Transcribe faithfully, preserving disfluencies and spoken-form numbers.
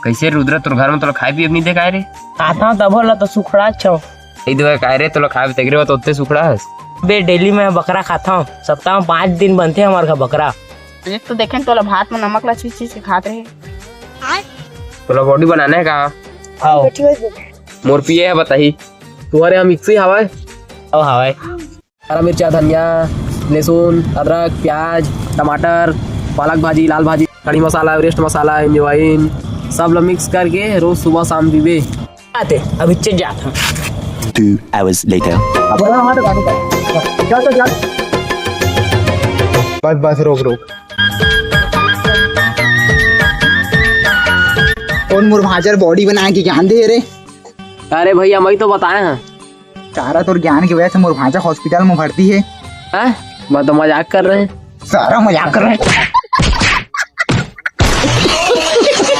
कैसे रुद्रा, तोर घर में तोला खाए पिए नहीं दे काय रे? खाता हूँ तभो ला तो सुखड़ा छो। ई दो काय रे, तोला खाए तेगरे तो उत्ते सुखड़ा हस। बे, डेली में बकरा खाता हूँ, सप्ताह में पाँच दिन बनते हमारे घर बकरा। एक तो देखें तोला भात में नमक ला छींच छींच के खात रहे। तोला बॉडी बनाना है का? आओ। मोर पिए है बताही। तुम्हारे यहाँ मिक्सी हवा है? आओ हवा है। हरा मिर्चा, धनिया, लहसुन, अदरक, प्याज, टमाटर, पालक भाजी, लाल भाजी, कड़ी मसाला, एवरेस्ट मसाला, इंजवाइन, सब ला मिक्स करके रोज सुबह शाम पीबे। आते, अभी चल जाता हूँ। Two hours later. बस बस, रोक रोक। कौन मोर भांचर बॉडी बना के ज्ञान दे रे? अरे भैया, मैं तो बताए हैं। सारा तोर ज्ञान की वजह से मोर भांचा हॉस्पिटल में भर्ती है। हैं? मैं तो मजाक कर रहे हैं। सारा मजाक कर रहे हैं।